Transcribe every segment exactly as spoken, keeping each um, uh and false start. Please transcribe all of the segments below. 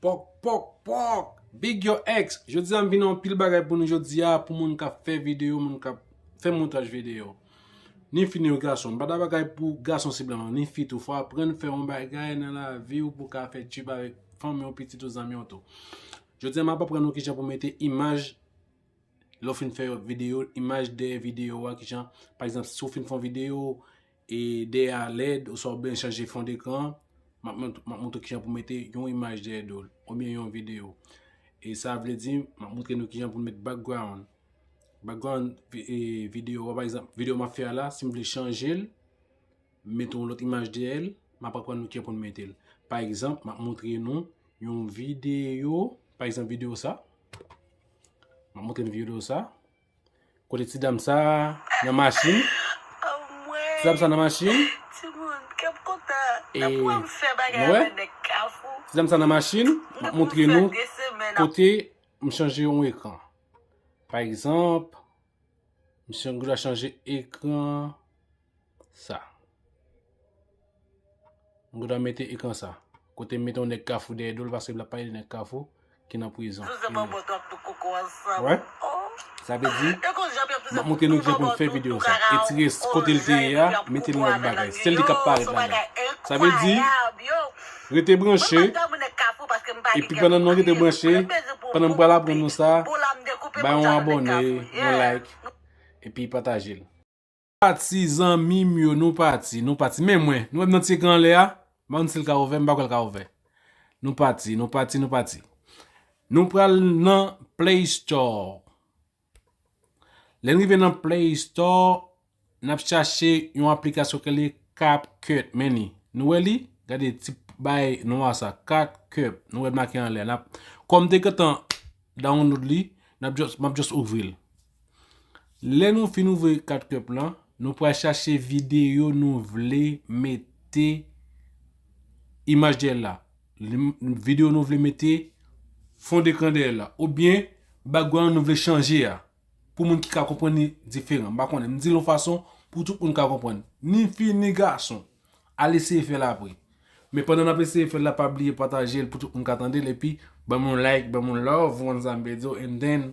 Pòk, pòk, pòk! Big Yo X! Jodi a m vin anpil bagay pou nou jodi a, pou moun k ap fè videyo, moun k ap fè montaj videyo. Ni fi ni gason. M pa ta bagay pou gason sibleman, ni fi tou. Fò aprann fè yon bagay nan lavi w pou w ka fè tchip avèk fanmi w, pitit ou, zanmi w tou. Jodi a m ap aprann nou kijan pou mete imaj lè w fin fè videyo, imaj dèyè videyo a, kijan, pa egzanp, si w fin fè yon videyo, e dèyè a lèd, oswa w bezwen chanje fon dekran, m ap mont-, m ap montre w kijan pou mete yon imaj dèyè do l, oubyen yon videyo. E sa vle di, m ap montre nou kijan pou n met background. Background vi-, e, videyo a, pa egzanp, videyo m ap fè a la, si m vle chanje l, mete yon lòt imaj dèyè l, m ap aprann nou kijan pou n mete l. Pa egzanp, m ap montre nou yon videyo, pa egzanp, videyo sa. M ap montre nou videyo sa. Kote ti dam sa nan machin. Ti dam sa nan machin. Timoun, kè m kontan. E, n ap wè m fè bagay nou wè? Avè nèg Kafou. Ti dam sa nan machin, m ap montre nou kote m chanje yon ekran. Pa egzanp, misye m ta chanje ekran sa. M ta mete ekran sa. Kote m mete yon nèg Kafou dèyè do l, paske l ap pale de nèg Kafou ki nan prizon. Wè? Sa vle di, m ap montre nou kijan pou n fè videyo sa. Etire kote l te ye a, mete l nan lòt bagay. Se li k ap parèt la. Sa vle di, rete branche. Epi pandan nou rete branche, pandan m pral aprann nou sa, bay yon abòne, yon like, epi pataje l. Pati, zanmi m yo, nou pati, nou pati. Men mwen, nou wè m nan ti ekran anlè a? M pa konn si l ka ouvè, m pa kwè l ka ouvè. Nou pati, nou pati, nou pati. Nou pral nan Play Store. Lè n rive nan Play Store, n ap chache yon aplikasyon ki rele CapCut. Men li. Nou wè li? Gade ti bay nwa sa, CapCut. Nou wè l make anlè. N ap, kòm te gentan download li, n ap just, m ap just ouvri l. Lè nou fin ouvri CapCut lan, nou pral chache videyo nou vle mete imaj dèyè l la. Li, videyo nou vle mete fon dekran dèyè l la. Oubyen, background nou vle chanje a. Pou moun ki ka konprann li diferan. M pa konnen, m di l yon fason pou tout moun ka konprann. Ni fi, ni gason. Al eseye fè l apre. Men pandan n ap eseye fè l la, pa bliye pataje l pou tout moun ka tande l. Epi, ban m yon like, ban m yon love, ou konn sa m vle di w, and then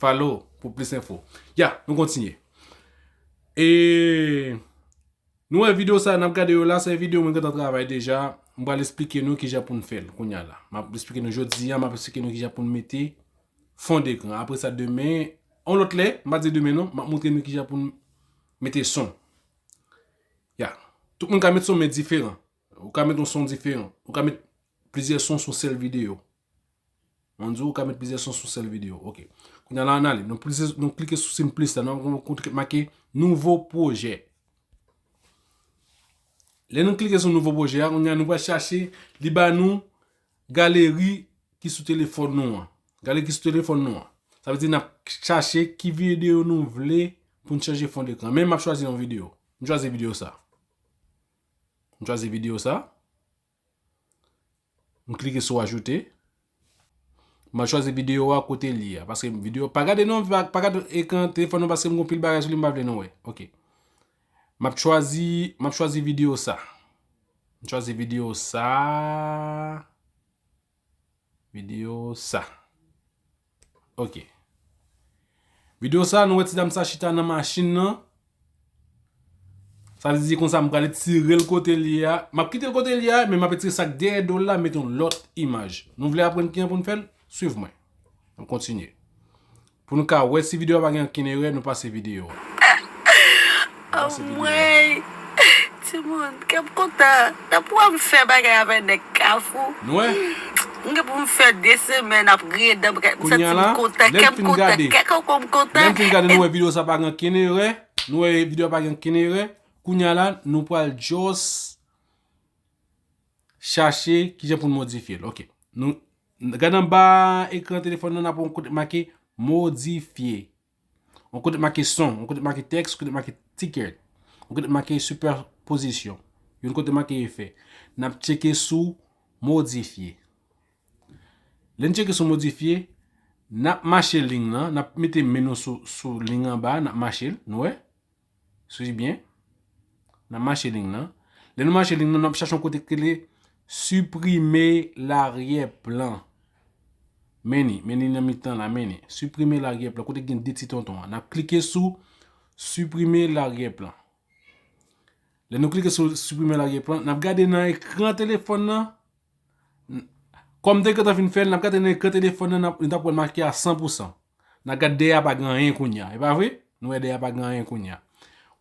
follow pou plis enfo. Ya, nou kontinye. E nou wè videyo sa, n ap gade yo la, se videyo mwen gentan travay deja. M pral esplike nou kijan pou n fè l kounye a la. M ap esplike nou jodi a, m ap esplike nou kijan pou n mete fon dekran. Apre sa, demen, yon lòt lè, m pa di demen non, m ap montre nou kijan pou n mete son. Ya. Tout moun ka met son, men diferan. Ou ka met yon son diferan. Ou ka met plizyè son sou sèl videyo. Mwen di w, ou ka met plizyè son sou sèl videyo. Ok. Kounye a la, ann ale. Nou plizyè, nou klike sou siy plis la. Nou, nou, nou make nouvo pwojè. Lè nou klike sou nouvo pwojè a, kounye a nou pral chache, li ba nou galeri ki sou telefòn nou an. Galeri ki sou telefòn nou an. Sa vle di n ap chache ki videyo nou vle pou n chanje fon dekran. Men m ap chwazi yon videyo. M chwazi videyo sa. M chwazi videyo sa. M klike sou ajoute. M al chwazi videyo a kote l ye a. Paske videyo, pa gade non, pa, pa gade ekran telefòn nou paske m gon pil bagay sou li m pa vle nou wè. Ok. M ap chwazi, m ap chwazi videyo sa. M chwazi videyo sa. Videyo sa. Ok. Videyo sa, nou wè ti dam sa chita nan machin nan. Sa vle di konsa m pral etire l kote l ye a. M ap kite l kote l ye a, men m ap etire sa k dèyè do l la, mete yon lòt imaj. Nou vle aprann kijan pou n fè l? Swiv mwen. N ap kontinye. Pou nou ka wè si videyo a pa gen ankenn erè, nou pase videyo a. Anmwey! Timoun, kè m kontan. Nan pou wè m fè bagay avè nèg Kafou. Nou wè? M gen pou m fè de semèn ap griyen dan bagay. M santi m kontan, kè m kontan, kè koko m kontan. Lè m fin gade, nou wè videyo sa pa gen ankenn erè. Nou wè videyo a pa gen ankenn erè. Kounye a la, nou pral just chache kijan pou n modifye l. Ok. Nou, gade anba ekran telefòn nan, n ap wè yon kote make modifye. Yon kote make son, yon kote make tèks, yon kote make ticket, yon kote make sipèpozisyon, yon kote make efè. N ap tcheke sou modifye. Lè n tcheke sou modifye, n ap mache liy nan, n ap mete men nou sou, sou liy anba a, n ap mache l, nou wè? Swiv byen. N ap mache liy nan. Lè nou mache liy nan, n ap chache yon kote ki rele Siprime laryè plan. Men li, men li nan mitan la, men li. Siprime laryè plan. Kote gen de ti tonton an. N ap klike sou siprime laryè plan. Lè nou klike sou siprime laryè plan, n ap gade nan ekran telefòn nan. Kòm te gentan fin fè l, n ap gade nan ekran telefòn nan, n ap, n ap wè l make a san pou san. N ap gade dèyè a pa gen anyen kounye a. E pa vre? Nou wè dèyè a pa gen anyen kounye a.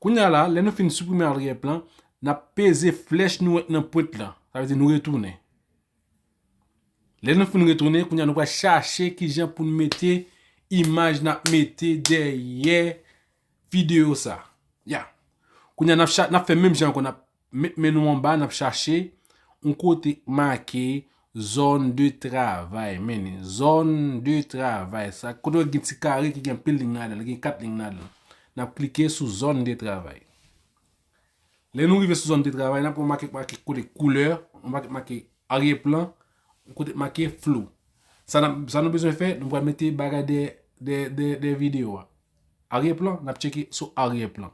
Kounye a la, lè nou fin siprime aryè plan, n ap peze flèch nou nan pwent lan. Sa vle di nou retounen. Lè nou fin retounen, kounye a nou pral chache kijan pou n mete imaj n ap mete dèyè videyo sa. Ya. Kounye a n ap cha-, n ap fè menm jan ankò, n ap met men nou anba, n ap chache yon kote k make zòn de travay. Men li, zòn de travay. Sa kote w gen ti kare ki gen anpil liy ladan l, gen kat liy ladan l. N ap klike sou zòn de travay. Lè nou rive sou zòn de travay, n ap wè make, make kote koulè, make, make aryè plan, kote make flou. Sa n ap, sa nou bezwen fè, nou pral mete bagay de, de, de, de videyo a. Aryè plan, n ap tcheke sou aryè plan.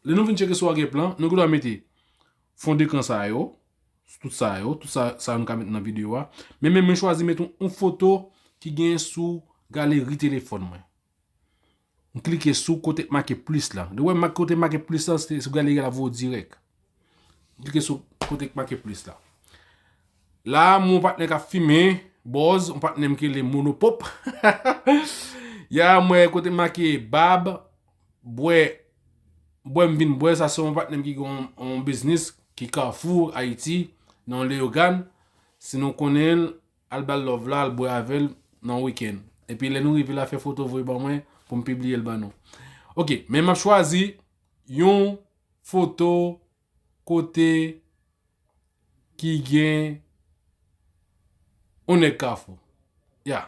Lè nou fin tcheke sou aryè plan, nou gen dwa mete fon dekran sa yo, tout sa yo, tout sa, sa nou ka met nan videyo a. Men, men mwen chwazi mete yon, yon foto ki gen sou galeri telefòn mwen. M klike sou kote k make plis la. Lè w wè mak-, kote make plis la, se sou galeri a l ap voye w dirèk. M klike sou kote k make plis la. La, m wè yon patnè k ap fimen, bòz, yon patnè m ki rele Monopop. Ya, m wè kote make bab, bwè, bwè m vin bwè, sa se yon patnè m ki gen yon, yon biznis ki Kafou, Ayiti, nan Leyogàn. Si nou konnen l, al ba l love la, al bwè avè l nan wikenn. Epi lè nou rive la, fè foto voye ban mwen pou m pibliye l ban nou. Ok, men m ap chwazi yon foto kote ki gen yon nèg Kafou. Ya.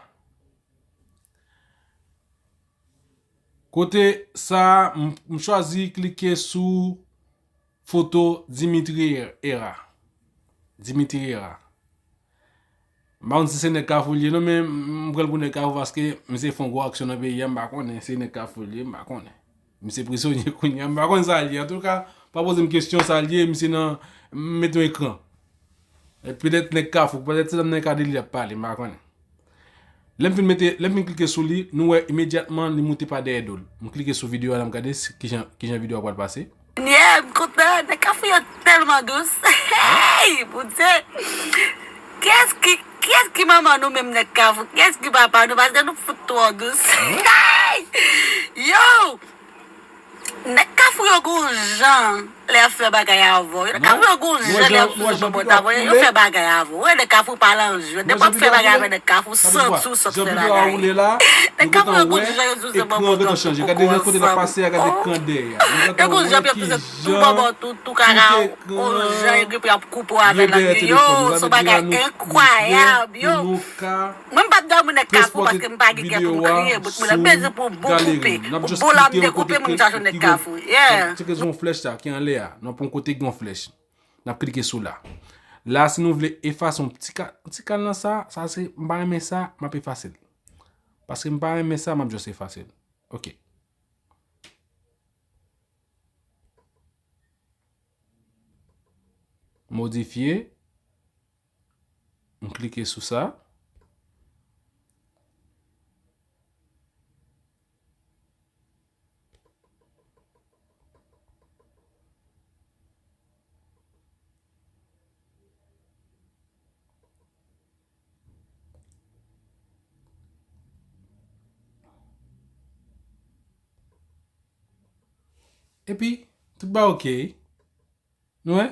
Kote sa, m, m chwazi klike sou foto Dimitri Era. Dimitri Era. M pa konn si se nèg Kafou l ye non, men m pran l pou nèg Kafou paske misye fè yon gwo aksyon nan peyi a, m pa konnen si se nèg Kafou l ye, m pa konnen. Misye prizonye kounye a, m pa konn sa l ye. Antouka, pa poze m kesyon sa l ye, misye nan, m met yon ekran. E petèt nèg Kafou, petèt se nan men Kadeli l ap pale, m pa konnen. Lè m fin mete, lè m fin klike sou li, nou wè imedyatman li moute pa dèyè do l. M klike sou videyo a, n ap gade si, kijan, kijan videyo a pral pase. Yeah, m kontan, nèg Kafou yo tèlman dous. Hey, Bondye! Kiyès ki, kiyès ki manman nou menm nèg Kafou? Kiyès ki papa nou? Paske nou fout twò dous. Hey! Yo! Nèg Kafou yo gon jan lè y ap fè bagay avè w. Nèg Kafou yo gon jan lè y ap sou bòt avè w. Yo fè bagay avè w. Nèg Kafou pa lan jwèt. Depi w ap fè bagay avè nèg Kafou, santi w sot fè bagay. Nèg Kafou yo gon jan yo sou bòt avè w. Gade jan kote l ap pase a, gade ekran dèyè a. Yo gon jan pou yo peze tou bòbò, tou, tou kaka, gon jan yo gen pou y ap koupe w avè lang yo. Yo, se yon bagay enkwayab, yo. Mwen m p ap dòmi nèg Kafou paske m pa gen kè pou m kriye, bout mwen nan bezwen pou bon koupe. Pou bon la m dekoupe, moun sa jwenn nèg Kafou. Yeah. Tcheke yon flèch sa ki anlè a. Nan pon kote gen yon flèch. N ap klike sou la. La, si nou vle efase yon ti ka-, yon ti kal nan sa, sa se, m pa renmen sa, m ap efase l. Paske m pa renmen sa, m ap just efase l. Ok. Modifye. M klike sou sa. Epi, tout bagay ok. Nou wè?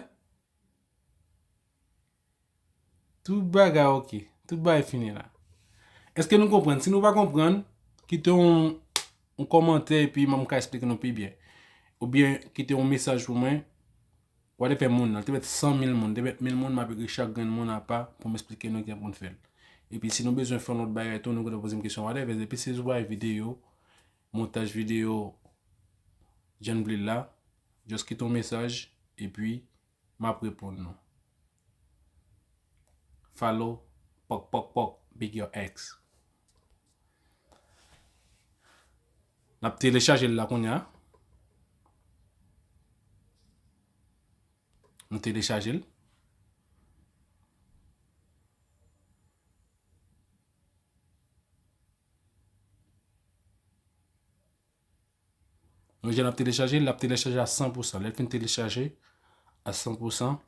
Tout bagay ok. Tout bagay fini la. Èske nou konprann? Si nou pa konprann, kite yon, yon kòmantè epi mwen m ka esplike nou pi byen. Oubyen kite yon mesaj pou mwen. Whatever moun nan, te mèt san mil moun, te mèt mil moun, m ap ekri chak grenn moun apa pou m esplike nou kijan pou n fè l. Epi si nou bezwen fè yon lòt bagay tou, nou gentan poze m kesyon whatever. Epi si nou bay videyo, montaj videyo, jan n vle l la, just kite yon mesaj, epi m ap reponn nou. Follow, pòk, pòk, pòk, big your ex. N ap telechaje l la kounye a. Nou telechaje l. Jan l ap telechaje, l ap telechaje a san pou san. Lè l fin telechaje a san pou san,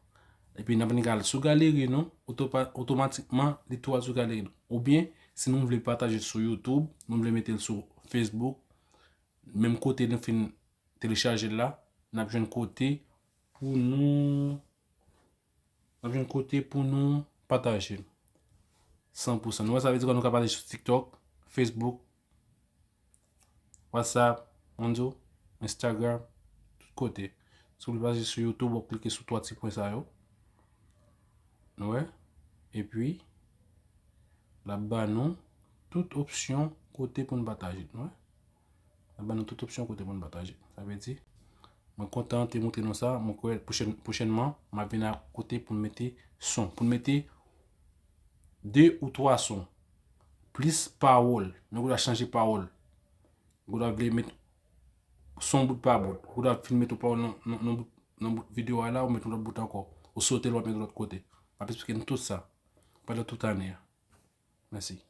epi n ap vin al sou galeri nou, otomatikman, li tou al sou galeri nou. Oubyen, si nou vle pataje l sou YouTube, nou vle mete l sou Facebook, menm kote nou fin telechaje l la, n ap jwenn kote pou nou n ap jwenn kote pou nou pataje l. San pou san. Nou wè, sa vle di kwa, nou ka pataje sou TikTok, Facebook, WhatsApp, Monzo, Instagram, tout kote. Si w vle pataje sou YouTube, w ap klike sou twa ti pwen sa yo. Nou wè? Epi, l ap ba nou tout opsyon kote pou n pataje l. Nou wè? L ap ba nou tout opsyon kote pou n pataje l. Sa vle di, mwen kontan te montre nou sa. Mwen kwè pwochèn, pwochènman, m ap vin a kote pou n mete son. Pou n mete de ou twa son. Plis pawòl. Men ou ta chanje pawòl. Ou ta vle met son bout pa bout. Ou ta fin met yon pawòl nan, nan, nan bout, nan bout videyo a la, ou met yon lòt bout ankò. Ou sote l, w ap met yon lòt kote. M ap esplike nou tout sa pandan tout ane a. Mèsi.